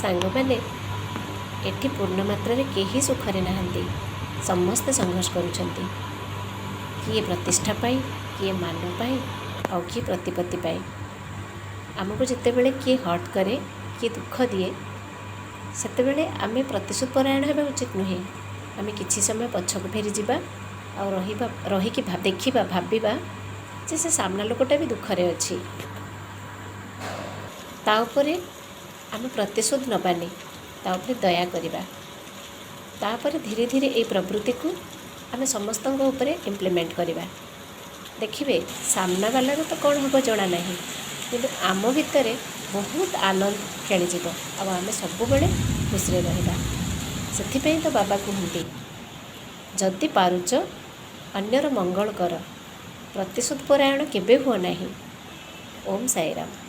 ସାଙ୍ଗମାନେ, ଏଠି ପୂର୍ଣ୍ଣ ମାତ୍ରାରେ କେହି ସୁଖରେ ନାହାନ୍ତି। ସମସ୍ତେ ସଂଘର୍ଷ କରୁଛନ୍ତି, କିଏ ପ୍ରତିଷ୍ଠା ପାଇଁ, କିଏ ମାନ ପାଇଁ, ଆଉ କିଏ ପ୍ରତିପତ୍ତି ପାଇଁ। ଆମକୁ ଯେତେବେଳେ କିଏ ହର୍ଟ କରେ, କିଏ ଦୁଃଖ ଦିଏ, ସେତେବେଳେ ଆମେ ପ୍ରତିଶୋଧ ପରାୟଣ ହେବା ଉଚିତ ନୁହେଁ। ଆମେ କିଛି ସମୟ ପଛକୁ ଫେରିଯିବା ଆଉ ରହିବା, ରହିକି ଦେଖିବା, ଭାବିବା ଯେ ସେ ସାମ୍ନା ଲୋକଟା ବି ଦୁଃଖରେ ଅଛି। ତା ଉପରେ ଆମେ ପ୍ରତିଶୋଧ ନେବାନି, ତା ଉପରେ ଦୟା କରିବା। ତାପରେ ଧୀରେ ଧୀରେ ଏଇ ପ୍ରବୃତ୍ତିକୁ ଆମେ ସମସ୍ତଙ୍କ ଉପରେ ଇମ୍ପ୍ଲିମେଣ୍ଟ କରିବା। ଦେଖିବେ, ସାମ୍ନାବାଲାର ତ କ'ଣ ହେବ ଜଣା ନାହିଁ, କିନ୍ତୁ ଆମ ଭିତରେ ବହୁତ ଆନନ୍ଦ ଖେଳିଯିବ ଆଉ ଆମେ ସବୁବେଳେ ଖୁସିରେ ରହିବା। ସେଥିପାଇଁ ତ ବାବା କୁହନ୍ତି, ଯଦି ପାରୁଛ ଅନ୍ୟର ମଙ୍ଗଳ କର, ପ୍ରତିଶୋଧ ପରାୟଣ କେବେ ହୁଅ ନାହିଁ। ଓମ୍ ସାଇରାମ।